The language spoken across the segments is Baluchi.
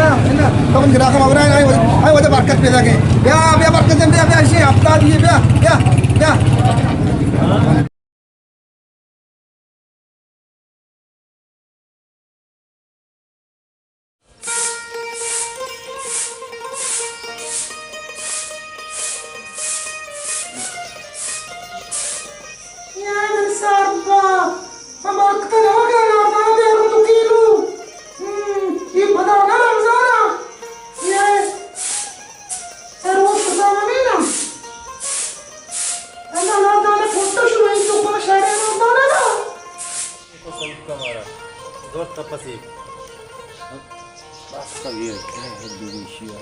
بیا، بیا۔ تو من گراکم ابرا، آئی، آئی وجہ برکت پیدا گئے۔ بیا، بیا برکت دے، بیا، بیا، اسی ہفتہ دیے، بیا، بیا، بیا۔ یا من سربا، ما برکت نہ گا، نہ دے رو تو کیلو۔ ہم، یہ پتہ نہ رمضان۔ یہ اے روز کجا نہ مینا؟ اللہ نادان پھوٹا شروع کمارا زور تپسی. بس اب یہ کیا ہے، دو شیعہ.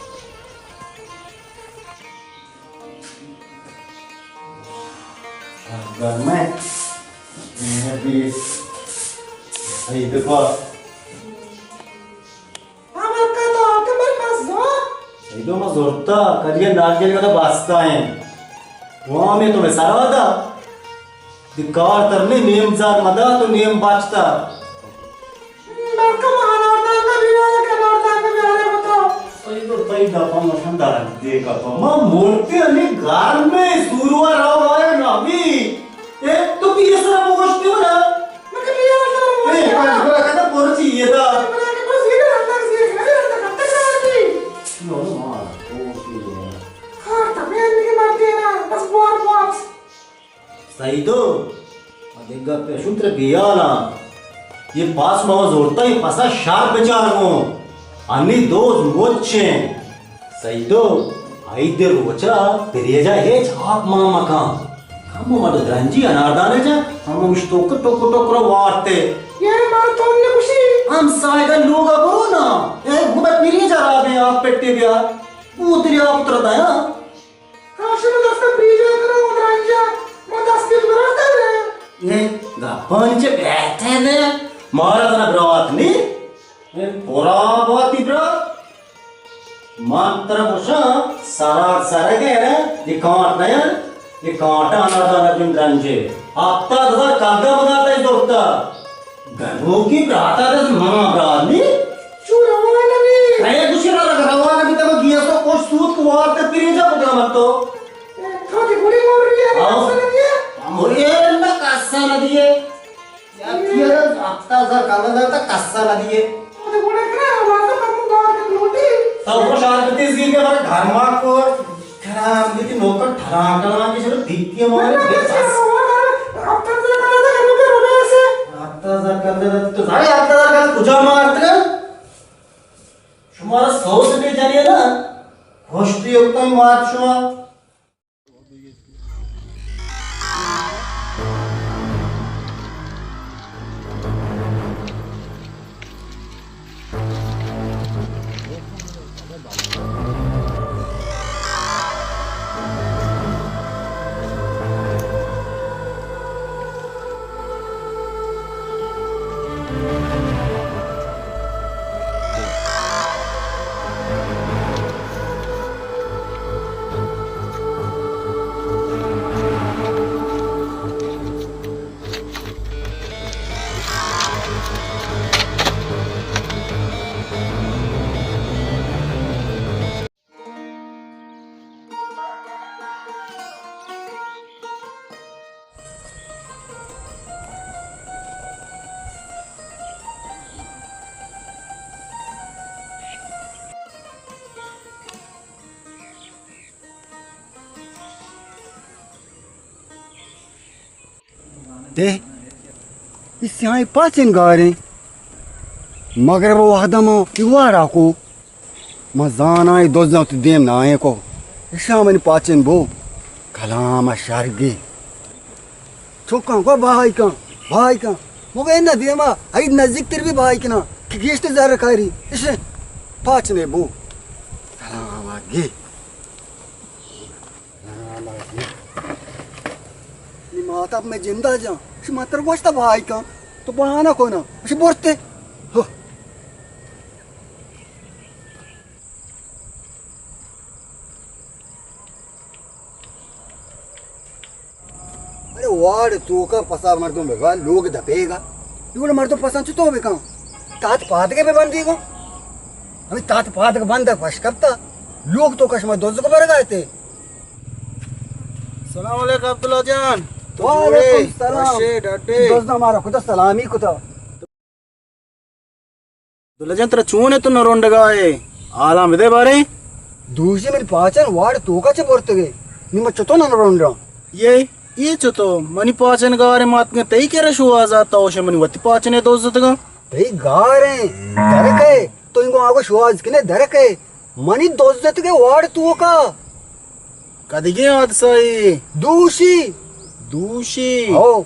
گرم ہے. یہ بھی صحیح دفعہ. سیدو، ما زرتا، کدی ناگل کتا باستا ہیں. وہ ہمیں تو سرا دا. دی کار تر نے نیم زار مدا تو نیم بچتا. بلکہ ما اناردان کا بیارے کہ اناردان کا بیارے بتاؤ. سیدو، تئی دپا مشن دارن دے کا تو. ما مورتے ہمیں گار میں سوروا راو آیا نا بھی. اے، تو بھی یہ سرا بگوشتے ہو نا؟ مکہ بیا سرا بگوشتے ہو نا؟ اے، پنج برا کتا پورا چیئے دا. پنج برا کتا پورا چیئے دا، اللہ کا سیئے، اللہ کا سیئے، اللہ کا سیئے. نو، نو، ہاں، او، سی، نو. ہاں، تمہیں انگی مارتے نا، بس بوار، بوار. سیدو، ادگہ پیشو تر بیانا. یہ پاس ما زورتا، یہ پسا شار بچار گوں. انی دوز مچیں. سیدو، آئی دے روچا پریجا ہیچ آپ مان مکان. کمو مردو درنجی اناردانے جا، ہمو مش ٹوک ٹوک ٹوک رو وارتے. یار مار تو نے خوشی. ہم سایگا لوگا برو نا. اے گوبا پریجا را بے آپ پٹے بیا. او تیری آپ تر دایا. کاشم دست پریجا کرا و درنجا. ما دست برا دے. اے گپانی چے بیٹھے نے. مارا تنا برات نی. اے پورا باتی برات. من ترا گوشاں، سرا سرگے نہ، یہ کانٹ نہ، یہ کانٹ اناردان جن رنجے. ہفتاد ہزار کلدہ بداتا ہے زورتا. گنوکی براتا دس منا برات نی. چو روانہ نی. اے گوشی را روانہ بیتا، گیس تو کچھ سود کو وارت پریجا پتہ مت تو. تو دی گڑی مر رہی ہے، ہاں. کسا نہ دیے. مر رہی ہے، نہ کسا نہ دیے. یکی ءَ ہپتاد ہزار کلدار داتا، کسا نہ دیے. تو گڑا کرا، آواز پر مو گار کے لوٹی. تو وہ شار پتی زی کے ہمارا گھر ماں کو کرا، ہم دیتی نوکر ٹھران کرا کے چلو دیتی ہمارے. نہ، نہ، بس. ہپتاد ہزار کلدار داتا، گھر میں رونا ایسے. ہپتاد ہزار کلدار داتا، تو زانے ہپتاد ہزار کلدار کجا مارتے؟ شمارا سوز بھی جانے نا، خوش بھی ہوتا ہے مار شما. دے، ای سیاہیں پاچن گاریں. مغرب وہدم ای وارا کو. من زاناں اے دزاں وتی دیم نہ آئیں کو. اشاں منی پاچن بو. کلام شرگی. چکاں گو بہائی کن، بہائی کن. مو گئے نہ دیما، اید نزدیک تر بھی بہائی کنا. کہ گیشت زر کاری. اشے پاچنے بو. کلام گی. نی مات ءَ مئے جند ءَ جان. شما تر گوشت بہائی کن. تو بہانہ کن. اش برتے. ہو. ارے واڑ توکا پسا مردم ببا لوگ دپیگا. لوگ مردم پسان چطور بکن؟ تات پادگے ببندی گو. ہمیں تات پادگ بند خوش کرتا. لوگ توکا شما دوزگ برگا تے. سلام علیکم عبداللہ جان. تو وعلیکم جوڑے؟ سلام. وشے ڈاٹے؟ دوست ہمارا خدا سلامی کتا. عبداللہ جان، ترا چون ہے تو نہ رونڈگا ہے؟ حالاں بدے بارے. دوشی منی پاچن واڑ توکا چہ برتگے. نی ما چتو نہ رونڈا؟ یہ، یہ چتو منی پاچن گارے ماتگے تئی کرا شوازا تو شے منی وتی پاچنے دوزتگا. تئی گاریں درکے. تو انگو آگو شواز کنے درکے. منی دوزتگے واڑ توکا. کدگیں حادثہ ای؟ دوشی. دوشی؟ ہو.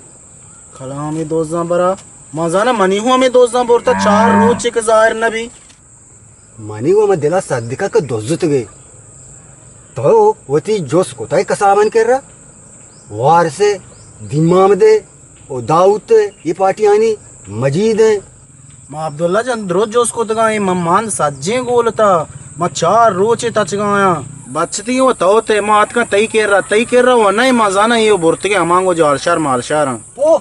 کلامی دوزاں برا. ما زاناں منی ہوں ہمے دزاں برتا، چار روچ کہ ظاہر نہ بی۔ منی گوں من دلا صدقہ کہ دزتگے۔ تو وتی جست کتگ کسابانی کرا؟ وارث ء، دیمام دے، او داؤد ء، اے پارٹیانی مجید ء۔ ما عبداللہ جان درست جست کتگاں، اے من مان سجیں گولتا، ما چار روچے تچگایاں۔ بچتی و تو تے ما اتکاں تئی کرا، تئی کرا و نئے ما زاناں اے برتگے ہمانگو جالشار مالشاراں۔ او،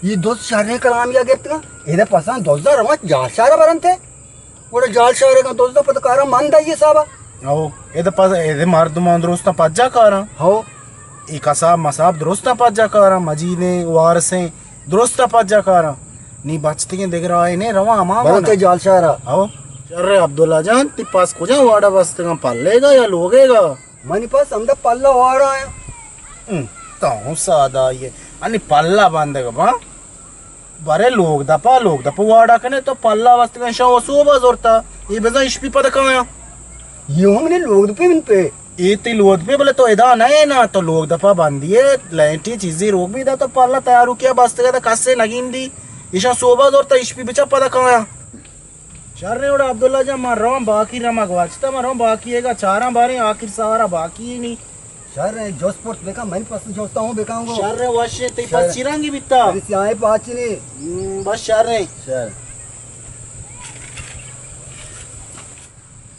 اے دوست شریں کلامیا گپتگاں۔ ادا پساں دزا رواں جالشارا برنتے۔ گڑا جال شارگاں دزاں پد کاراں من دئی حسابا۔ ہو، ادا پس، ادا مردمان درستاں پجا کاراں۔ ہو۔ اے کساب مساب درستاں پجا کاراں، مجیدیں، وارثیں، درستاں پجا کاراں۔ نی بچتگیں دگہ راہے نے رواں ہما برو مانا۔ تے جال شارا۔ ہو۔ شر عبداللہ جان، تی پس کجا واڑا بستگاں، پلے گا یا لوگے گا؟ منی پس ہمدا پلہ واڑا آیا۔ ہم، تو ہوں سادہ آئیے۔ انی پلہ بندگ باں۔ برے لوگ دپا، لوگ دپا واڑا کنے تو پلہ وستگاں شاہ و سوبا زورتا۔ اے بزاں اشپی پد کایاں۔ یہ ہم نے لوگ دپے من پہ۔ اے تی لوگ دپے بلے تو ادا نہ ہے نا، تو لوگ دپا بندی ہے، لینٹی چیزی روک بھی دا تو پلہ تیارو کیا بستگا دا کسے نگین دی۔ ایشاں سوبا زورتا اشپی بچا پد کایاں۔ شر اے وڑا عبداللہ جان، من رواں باقی رما گواچتا، من رواں باقی ایگا چاراں باریں آخر سوارا باقی نی۔ شر اے، جست پرس بکن، منی پس جستا ہوں بکن گو۔ شر اے، وش اے، تئی شر۔ پس چی رنگی بیتا؟ منی سیاہیں پاچی نی۔ ہم، بس شر اے۔ شر۔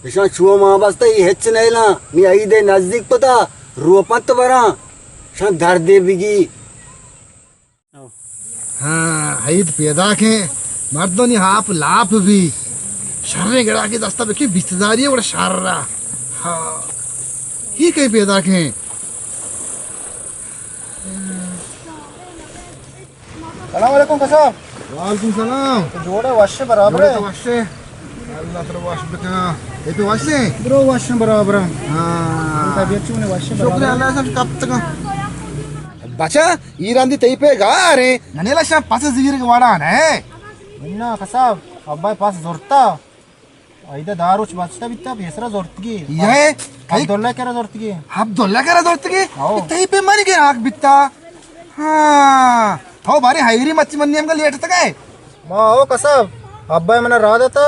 اشاں چو ما بستا ای ہچ نیلاں، نی عید نزدیک پتا، رو پت براں، شاں دردے بگی۔ ہاں، عید پیداکیں، مردانی ہاپ لاپ بی۔ شریں گڑا کہ دستا بکی بیست ہزاری وڑا شر را۔ ہاں۔ ہی کئی پیداکیں۔ سلام علیکم کساب۔ وعلیکم سلام۔ تو جوڑے وش برابر جوڑے ہے؟ تو وش ہے۔ اللہ ترا وش بکنا۔ اے تو وش ہے؟ برو وش برابر۔ ہاں۔ طبیعت چون ہے؟ وش شکر برابر۔ اللہ سب کب تک۔ بچا، ای رندی تئی پہ گار ایں۔ ننے لشاں پس زیرگ وڑا نہ۔ انا کساب، ابا پس زرتا۔ ایدا داروچ بچتا بیتا، پیسرا زرتگی۔ یہ کئی؟ عبداللہ کرا زرتگی۔ عبداللہ کرا زرتگی؟ ہاؤ۔ تئی پہ منی گراک بیتا۔ ہاں۔ تو بارے حیری مچی منی ہم کا لیٹ تک ہے۔ ما او کساب، ابا منا را داتا،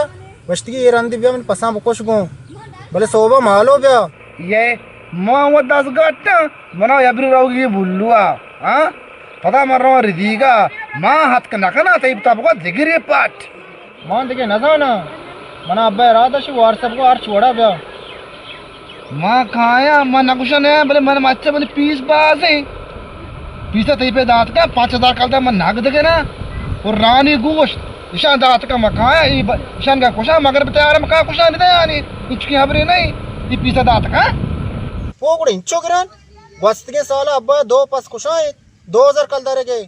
گوشتگی اے رندی بیا من پساں بکش گوں۔ بلے صوبہ مالو بیا۔ یہ ما و دست گٹا، منا یبری روگی بلوا، ہاں؟ پدا من رواں ردیگا، ما ہتک نہ کناں، تئی بتا بگو دگرے پٹ۔ ما دگہ نزاناں۔ منا ابا ارادہ شی وارسپ کو ہرچ وڑا بیا۔ ما کایاں، ما نگوشاں نہ، بلے من مچہ بلے پیس بازیں۔ پیسا تئی پہ داتکا، پانچ ہزار کلدار من نگد گنا۔ اور رانی گوشت، اشان داتکا ما کایاں، ای ب-، اشان کا کشا، مگر بتیار ما کا کشا نہ دیانی۔ اچکی خبرے نہیں، ای پیسا داتکا۔ او گڑا انچو گران؟ گوستگیں سالا ابا دو پس کشائیت، دو ہزار کلدار گئے۔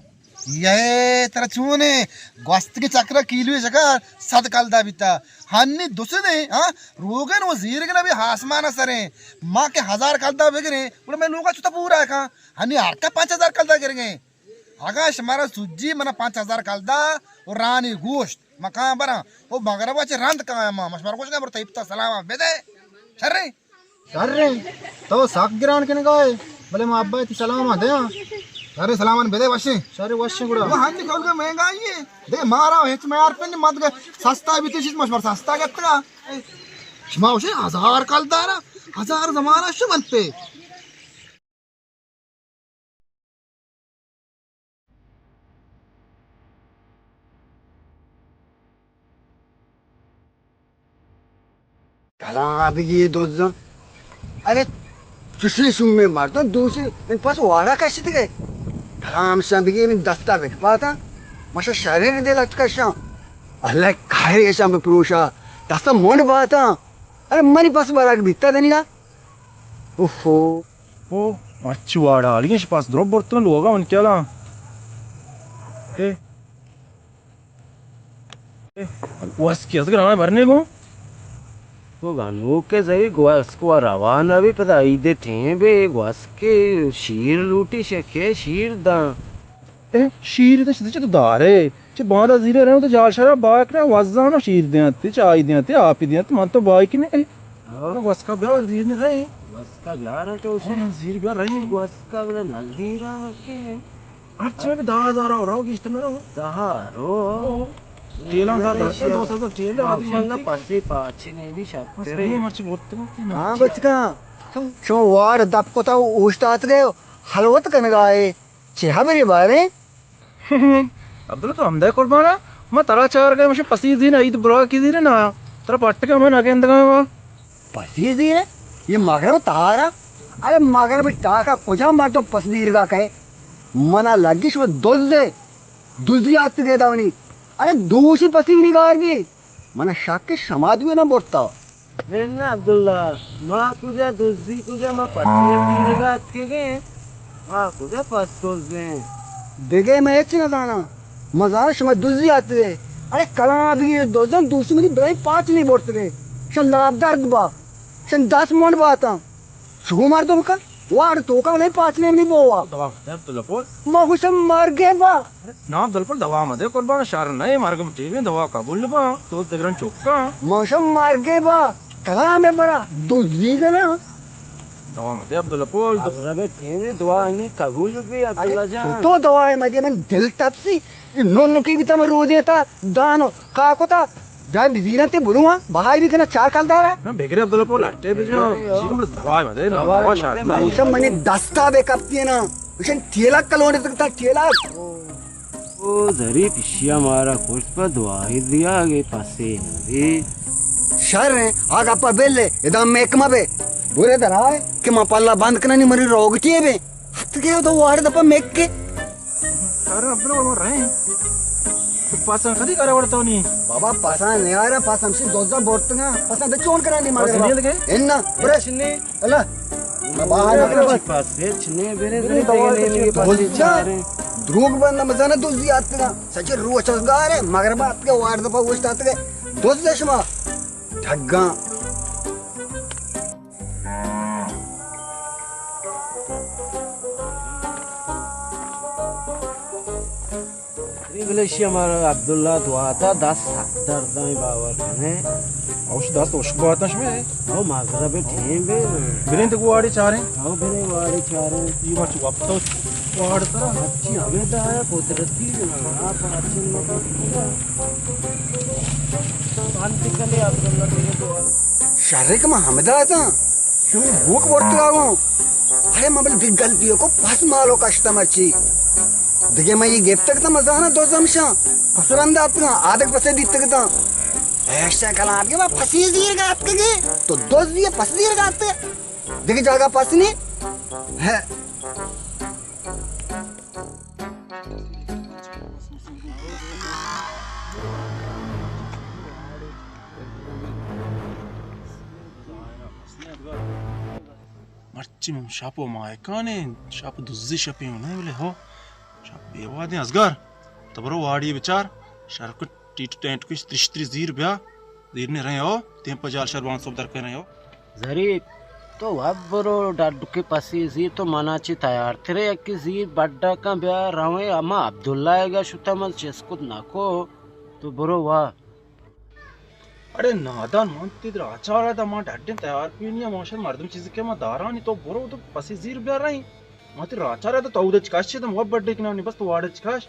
یہ ترا چونے؟ گوستگیں چکرا کیلوے شکر صد کلدار بیتا۔ ہنی دو سد ہیں، ہاں؟ روگن و زیرگن ابھی آسمان سریں۔ ما کہ ہزار کلدار بگریں، گڑا میں لوگا چتا پورا کھاں۔ ہنی ہر کا پانچ ہزار کلدار گرگیں۔ اگاں شمارا سجی منا پانچ ہزار کلدار و رانی گوشت، مکان براں۔ او مغربا چہ رند کایاں ما، مشمار گوشگا برو تیپتا سلام بدے۔ شریں؟ شریں، تو سک گران کنگا ئے، بلے ما ابا تی سلاماں دیاں۔ شریں، سلاماں بدے وشیں۔ شریں وشیں گڑا۔ وہ ہنچ کول کا مہنگائی ہے۔ دے مارا ہچ میار پن مت گئے۔ سستا بیتے چیز مش مر سستا گتگا۔ شما وشیں ہزار کلدارا، ہزار زمانہ شو بنت پہ۔ کلاں بگی دزاں۔ ارے، چشیں شومیں مردم دوشی من پس واڑا کشتگے۔ کلاں ہمشاں بگی من دستا بکپاتاں۔ مشا شریں دل ات کشاں۔ اللہ کائر ایشاں بپروشا۔ دستا منڈ باتاں۔ ارے، منی پس براک بیتا دنیا۔ اوہو۔ او، اچ واڑا، حالی اش پاس درو برتن لوگا من کیالا۔ اے۔ اے، وس کی از گرانا برنے گو۔ تو گنوک کے زئی گوس کو روان روی پدا عید ٹیم بے گوس کے شیر لوٹی شکے شیر داں۔ اے، شیر داں شدی چہ تو دارے۔ چہ باندا زیرے رہوں تو جال شرا بائک نہ وزانا شیر دیاں تے، چائی دیاں تے، آپی دیاں تے، من تو بائک نے۔ اے۔ ہاں۔ گوسکا بیا زیر نے رہے۔ گوسکا بیا رہا تو اسے۔ ہاں، زیر بیا رہے۔ گوسکا بنا نزدیرا کے۔ ہرچی میں دہ ہزار آؤ، راؤ گیشتر نہ راؤ۔ دہ رو۔ تیلاں کا دہ، دو سو تیل آ۔ ماشاءاللہ، پسی پاچی نہیں بھی شرط پسی ہے۔ مرچی بوت۔ ہاں، بچکا۔ شما وار دپ کتا اوشتات گئے، حلوت کنگائے۔ چہ ہبرے باریں؟ عبداللہ، تو ہمدے قربان ء؟ ما ترا چار گئے، مشے پسی زیر، عید برا کی زیر نا، ترا پٹ کے ہمیں نہ گندگا وا۔ پسی زیر؟ یہ مغرب تارا؟ ارے مغرب ٹاکا کجا مردم پس دیرگا کئے؟ منا لگی شما دزے، دزی آتکے داونی۔ ارے دوشی پسی نگار گی۔ منا شک شما دوی نہ برتا۔ نہ عبداللہ، ما کجا دزی کجا، ما پسی دیرگا اتکگیں، ما کجا پس دزیں۔ دگہ ما ہچ نہ زاناں، ما زاناں شما دزی آتکے۔ ارے کلام بگی دزن دوشی منی بلائیں پاچ نہیں برتگے۔ شن لاب درد با، شن دس من باتاں۔ شگو مردم کن، واڑ توکا نہیں پاچ نہیں بوا۔ دوا دے عبداللہ پول۔ ما گوشم مرگے با۔ نا عبداللہ پول، دوا مدے قربان، شر نہیں، مرگ ٹیبیں، دوا قبول با، تو دگرن چکا۔ ما گوشم مرگے با، کلام برا، دزی کنا۔ دوا مدے عبداللہ پول۔ ربے تینے دعا نہیں قبول بھی عبداللہ جان۔ تو دعا مدے، من دل تپسی۔ نون کی بیتا من رودے تا دانو کا کتا۔ جان بزیرن تے بلو ہاں، بہائی بھی کنا چار کال دارا۔ ہاں، بگرے عبداللہ پول اٹے بجا۔ بگرے، ہاں۔ چیزوں بس دعا مدے، دعا دعا شاہ۔ موسم منی دستا بے کپتی ہے نا۔ مشن ٹھیلا کلونے تک تا ٹھیلا۔ او ظریف، اشیا مارا کشت پہ دعائی دیا گے پسے نہ دی۔ شر ہیں، آگا پا بل ہے، ادا میک ما بے۔ بورے در آئے کہ ما پلا بند کننی مری روگٹی بے۔ ہت گئے تو واڑ دپا میک کے۔ کارا عبداللہ بابا رہے ہیں۔ تو پاساں کدی کرا وڑتا نہیں؟ بابا پاساں نہیں آ رہا، پاساں ہمشی دوزا بورتگا، پاساں دے چون کرانی مگر۔ پاساں نہیں لگے؟ انا، برے۔ چنی۔ اللہ۔ ما باہر نکل بس۔ پاسے چنی، برے، برے، برے، دوا دے، دے، دے، دے، دے، دے۔ دروگ بند مزانہ دوزی آتگا۔ سچے روچ گارے، مگر بات کے وارد پا وشت آتگے۔ دوز دے شما۔ ٹھگاں۔ بلے اشی ہمارا عبداللہ دعا تا دست سک درد ہیں، باور کنے۔ اوش دست اشک باتاں شمے۔ او مغرب ٹیم بے۔ بریں تو واڑی چاریں۔ او بریں واڑی چاریں۔ یہ مرچ وقت واڑ تا۔ اچھی ہمیں دا قدرتی نا، آپ اچھی نہ۔ شرک ما ہمدا اتاں، شمئے بوک برتگا گوں۔ ارے ما بل دگہ غلطی کو پس مالو کشتا مرچی۔ دگہ ما یہ گپتگ تا مزانا دو زمشاں۔ پس رند آتگاں، آدگ پسے دیتگ تا۔ ایشتا کلام کے ما پسی زیر گاتکگے۔ تو دو زیر پس زیر گاتکگے۔ دگہ جاگہ پس نہیں۔ ہے۔ مرچی من شپ و ماہکانے، شپ دزی شپی ہوں نہیں بلے ہو، شپ بے وادیں ازگر۔ تو برو واڑی بچار، شرک ٹیٹ ٹینٹ کش ترشتری زیر بیا، زیر نے رہے ہو، تیم پہ جال شر بان صبح در کرے ہو۔ ظریف، تو وت برو ڈڈکے پسی زیر، تو منا چی تیار ترے یکی زیر بڈا کن بیا رویں، اما عبداللہ گا شتا من چست کت نکو، تو برو وا۔ اڑے نادان، من تی در آچار ہے، ما ڈڈیں تیار پینی، ماشاءاللہ مردم چیزی کہ ما دارانی، تو برو تو پسی زیر بیا رہی۔ ما تی راچار ہے تو تو اودچ کش چی، تو ما بڈے کنانی، بس تو واڑچ کش۔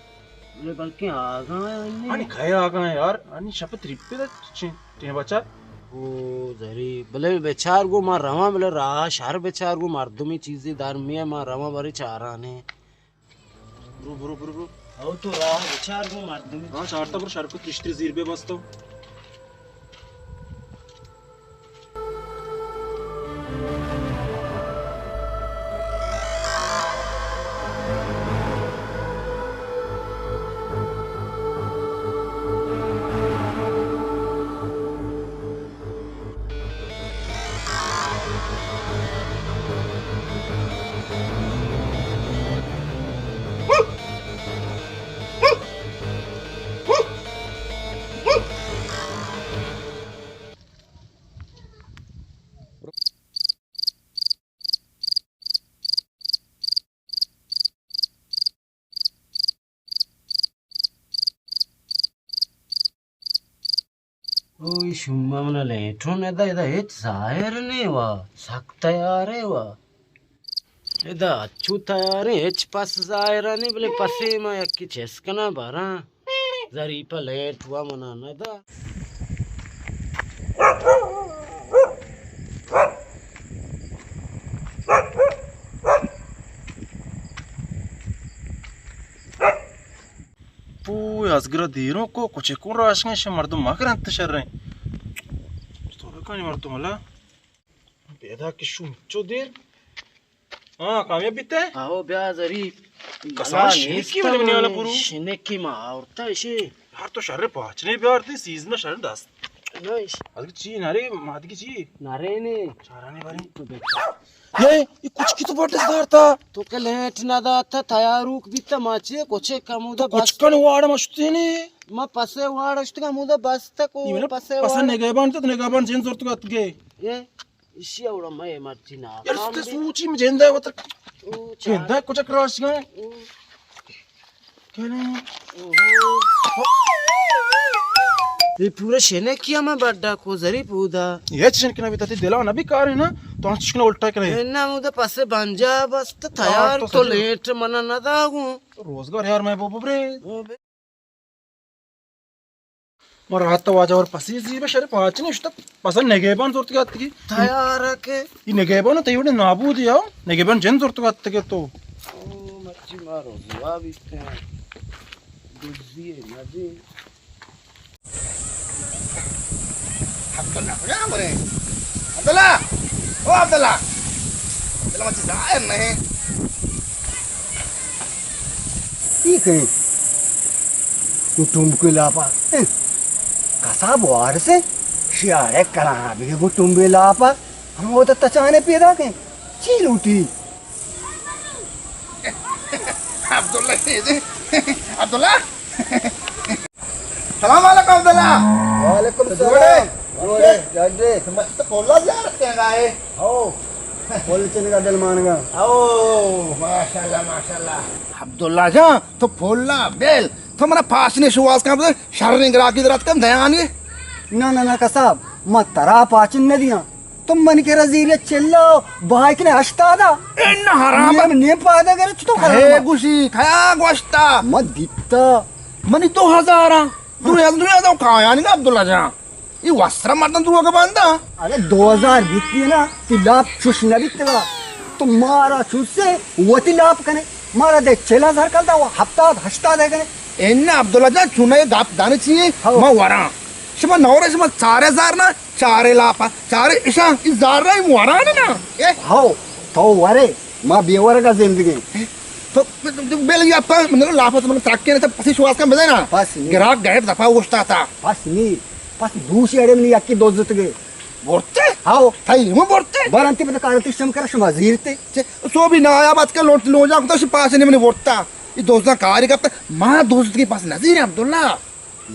بلے بلکیں آگاں آئی۔ آنی کھے آگاں یار، آنی شپ تریپے دا چین، ٹیم بچار۔ او ظریف، بلے بچار گو ما رواں، بلے راہ شہر بچار گو مردمی چیزی در میہ ما رواں بری چارانے۔ برو، برو، برو، برو۔ او تو راہ بچار گو مردمی۔ ہاں، چارتا برو، شرک ترشتری زیر بے بستو۔ اوئے شما منا لیٹون ادا، ادا ہچ ظاہر نہیں وا، سک تیار ہے وا۔ ادا اچو تیاریں، ہچ پس ظاہر نہیں، بلے پسے ما یکی چست کناں براں۔ ظریف لیٹ وا منا ندا۔ پوی ازگرا دیروں کو کچکوں راشگیں شے مردم مگر انت شریں۔ تو بکانی مردم اللہ۔ پیدا کہ شو چو دیر۔ ہاں، کامیاب بیتے؟ آہو، بیا ظریف۔ کسان شنکی نیستم منی والا پرو۔ شنکی ما آورتا اشی۔ یار تو شر پاچنے بیار دی، سیزن شر دست۔ نہ اش۔ ازگہ چی نرے، مادگی چی؟ نرے نے۔ چارانے باری۔ تو دیکھ۔ یہ، یہ کچکی تو بڑے دار تھا۔ تو کہ لیٹ نہ داتا، تیاروک بیتا ماچے، کچے کمودا بس۔ کچکن واڑ مشتے نے۔ ما پسے واڑ اشتگا مودا بس تک، پسے واڑ۔ نگہبان تو نگہبان جن زورت گت گے۔ یہ۔ ایشی اوڑا مئے مرچی نا یار، کام تے بی۔ سوچی میں جندہ وتر۔ او چار۔ جندہ کچک راش گئے۔ او۔ کہنے؟ اوہو۔ یہ پورا شنے کیا میں بڑا کو ظریف اودا۔ یہ چشن کنا بیتا تی دلا نبی کارے نا، تو ہم چشکنا الٹا کرے۔ اے نا اودا پسے بنجا بس تو تیار تو تو سجو۔ لیٹ منا نہ داگوں۔ روزگار یار میں بو ببرے۔ او بے۔ ما راحت واجہ اور پسی زی بہ شر پاچ نے اشتہ پسا نگہبان زورت گات کی۔ تیار کہ۔ یہ نگہبان تئی وڑے نابود یا، نگہبان جن زورت گات کے تو۔ او مرچی ما رسوا بیتے ہیں۔ دزی ہے نہ جی۔ عبداللہ، کجا مرے؟ عبداللہ! او عبداللہ! عبداللہ، مچ ظاہر نہیں۔ ٹھیک ہے۔ تو ٹمب کے لاپا۔ کسا بوار سے؟ شیارے کرانا بھی گو ٹمبے لاپا۔ ہم وہ تو تچانے پیدا کے۔ چی لوٹی؟ عبداللہ، عبداللہ! سلام علیکم عبداللہ۔ وعلیکم السلام۔ جوڑے؟ جوڑے، جوڑے۔ مچ تو پولا زیارت کے گائے۔ او، پول چنے کا دل مان گا۔ او، ماشاءاللہ، ماشاءاللہ۔ عبداللہ جان، تو پولا بیل، تو منا پاس نے شواز کا شریں گراکی درات کم دیانی۔ نہ، نہ، نہ، کساب، ما ترا پاچن نہ دیاں۔ تو من کرا زیری چلا، بھائی کنے ہشتادا۔ اے نہ حرام۔ نیم، نیم پادا گرے، چطور حرام؟ اے گوشی، کیا گوشتا؟ ما دیتا۔ منی دو ہزار آں۔ دو ہزار، دو ہزار کایانی نا عبداللہ جان۔ یہ وسرا مردم دروگ بندہ۔ ارے دو ہزار بیتی نا، تی لاپ چوش نہ بیتگا۔ تو مارا چوسے، وتی لاپ کنے۔ مارا دے چل ہزار کل دا، وہ ہفتاد، ہشتاد ہے کنے۔ اے نہ عبداللہ جان، چونے گپ دانے چیئے؟ ہاؤ۔ ما وراں۔ شما نورے شما چار ہزار نا، چارے لاپا، چارے اشاں، ای زار رہی موران نا۔ اے؟ ہو، تو ورے، ما بے ورگا زندگی۔ تو، تو، تو بل یا پا، من لاپا تو من ترکے نا، تو پسی شواز کم بدے نا۔ پس نی۔ گراک گئے دفعہ اوشتا تا۔ پس نی، پس دوشی اڑے منی یکی دوزت گئے۔ بورتے؟ ہاؤ۔ تئی ہم بورتے؟ بارانتی پتا کارتی شم کرا شما زیرتے۔ چے، سو بھی نایا بات کے لوٹ لو جا، کتا شی پاس نے منی بورتا۔ یہ دوزاں کاری کرتا، ما دوزت کی پس نہ زیرے عبداللہ۔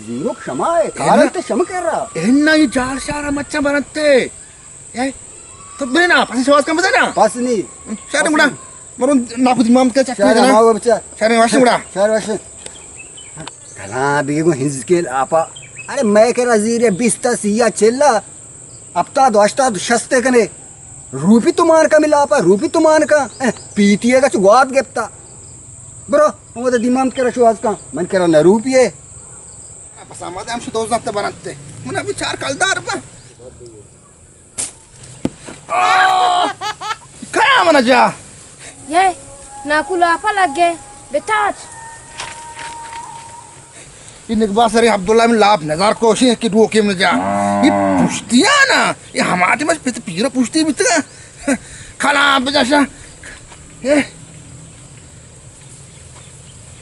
زیروک شما ہے، اے کارنت نا۔ شم کر رہا۔ اے نا، یہ جال شارا مچا برنتے۔ اے، تو بے نا، پسی شواز کم بدے نا۔ پس نی۔ شارے گڑا، مرون ناکو دیما مت چک شارے بدے نا۔ ماو بچا۔ شارے واش گڑا۔ شارے واش۔ کلا بیگو ہنز کے لاپا۔ ارے میں کرا زیرے بیستا سیا چلا۔ ہفتاد و ہشتاد و شست کنے۔ روپی تو مان کا ملا پا، روپی تو مان کا۔ اے، پیتی ہے کا چو گوات گپتا۔ برو، ہمودا دیما مت کرا شواز کا۔ من کرا نہ روپی ہے۔ بس آمادہ ہم شو دوزات بناتے۔ من ابھی چار کلدار با۔ آہ! کیا من جا؟ یہ ناکو لاپا لگ گئے۔ بتاچ۔ یہ نگبا سر عبداللہ من لاپ نظر کوشی ہے کہ ڈوکے من جا۔ یہ پشتیا نا، یہ ہماٹی مش پت پیرا پشتی بیتگا۔ کلا بجا شا۔ یہ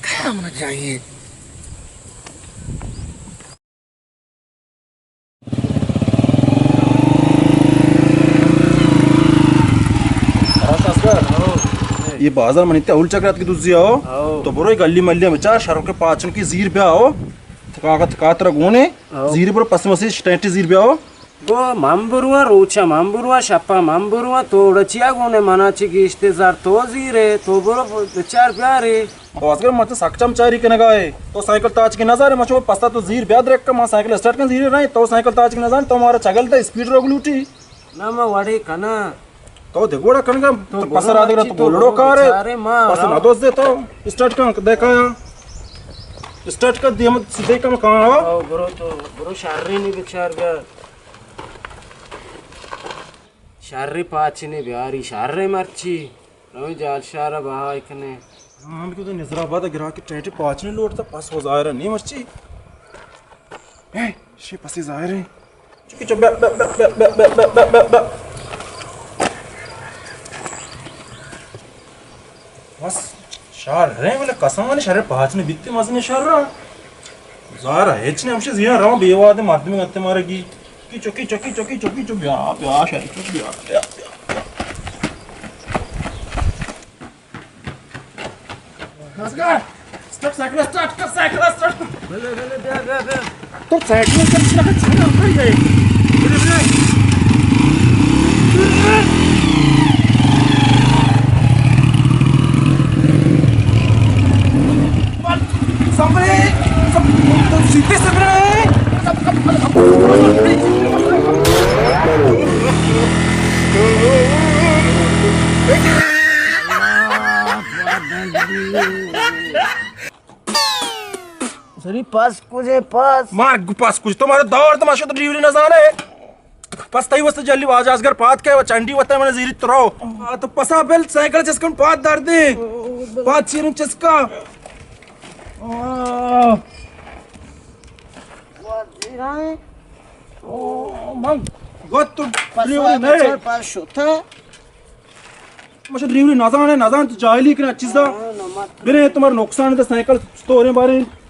کیا من جائیے؟ یہ بازار منی تے اول چکرات کی دوزی آؤ۔ آؤ۔ تو برو گلی ملی بچار شروع کے پاچن کی زیر بیا آؤ۔ تھکا کا تھکا ترا گونے۔ آؤ۔ زیر برو پس مسی سٹینٹی زیر بیا آؤ۔ گو من برواں، روچا من برواں، شپا من برواں، تو گڑا چیا گونے منا چی گیشتے زر تو زیرے، تو برو بچار بیارے۔ بازگر من چہ سک چمچاری کنگا ہے۔ تو سائیکل تاچ کے نہ زانے، من چو پستا تو زیر بیا درک، من سائیکل اسٹارٹ کن زیر نہیں، تو سائیکل تاچ کے نہ زانے، تو مارا چگل تا اسپیڈ روگ لوٹی۔ نہ من وڑے کنا۔ تو دگوڑا کنگا، تو تو پسر آدگرا تو گولڑو کارے۔ پس نہ دوست دے تو۔ اسٹارٹ کن، دیکھا۔ اسٹارٹ کر دیم سیدھے کم کہاں ہو؟ او، برو تو، برو شرّی نی بچار گا۔ شرّی پاچ نی بیاری، شرّی مرچی۔ رویں جال شارا بہا کنے۔ ہاں، ہم کو تو نظر آباد گرا کے ٹیٹے پاچ نی لوٹتا، پس ہو ظاہر ہے، نہیں مرچی۔ اے، شی پسی ظاہر ہے۔ چکی چو، بے، بے، بے۔ بس، شر رہے، بلے کسان شر پاچ نی بیتی مزن شر رہا۔ ظاہر ہے، ہچ نہیں، ہمشی زیان رہا، بے واد مردم گتے مارے گی۔ کی چکی، چکی، چکی، چکی، چو، بیا، بیا، شر، بیا، بیا، بیا۔ نازگار، اسٹارٹ، سائیکل اسٹارٹ کر، سائیکل اسٹارٹ کر۔ بلے، بلے، بیا، بیا، بیا۔ تو سائیکل اسٹارٹ نہ کر، چلا کر گئے۔ بلے، بلے۔ سمبرے، سم-، تو سیدھے سمبرے۔ سری پس کجے پس؟ مار گو پس کجے؟ تو مارا دور تو ماشو تو ڈیوری نہ زانے۔ پس تئی واسطے جلی واجہ ازگر پاد کے و چنڈی وتے من زیری ترو۔ آ تو پسا بل سائیکل چسکن پاد دار دے۔ پاد چیرن چسکا۔ آ۔ او، من گوت تو پسا ڈیوری نہیں۔ بچار پس شتا۔ ماشا ڈریوری نزانے، نزان تو جاہلی کنا چیزا۔ ہاں، نہ مت۔ برے تمہار نقصان دے سائیکل ستوریں بارے۔